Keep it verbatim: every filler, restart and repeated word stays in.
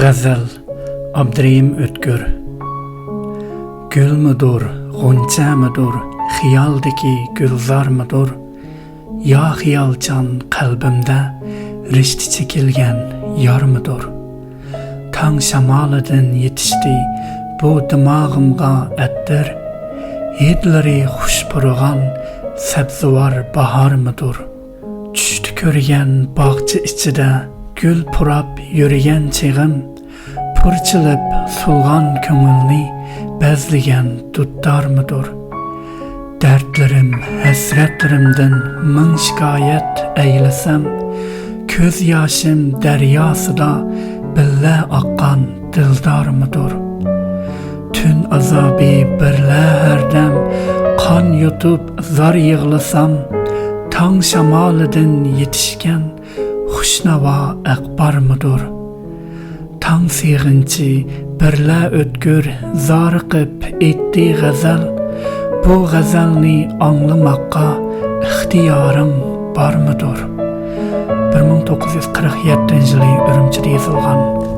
غەزەل، ئابدۇرېھىم ئۆتكۈر. گۈلمىدۇر، غۇنچەمىدۇر، خىيالدىكى گۈلزارمىدۇر؟ يا خىيالچان قەلبىمدە رىشتە چېكىلگەن يارمىدۇر؟ تاڭ شامالىدىن يېتىشتى بۇ دىماغىمغا ئەتىر، ھىدلىرى خۇش پۇرىغان سەبزىۋار باھارمىدۇر؟ چۈشتە كۆرگەن باغچە ئىچىدە گۈل پۇراپ يۈرگەن چېغىم، پۇرچىلىپ سولغان كۆڭۈلنى بەزلىگەن دۇتارمىدۇر؟ دەردلىرىم، ھەسرەتلىرىمدىن مىڭ شىكايەت ئەيلىسەم، كۆز ياشىم دەرياسىدا بىللە ئاققان دىلدارمىدۇر؟ تۈن ئازابى بىرلە ھەردەم قان يۇتۇپ زار يىغلىسام، تاڭ شامالىدىن يېتىشكەن خۇشناۋا ئەخبارمىدۇر؟ تاڭ سېغىنچى بىرلە ئۆتكۈر زارىقىپ ئېيتتى غەزەل، بۇ غەزەلنى ئاڭلىماققا ئىختىيارىڭ بارمىدۇر؟ بىر مىڭ توققۇز يۈز قىرىق يەتتىنچى يىلى ئۈرۈمچىدە يېزىلغان.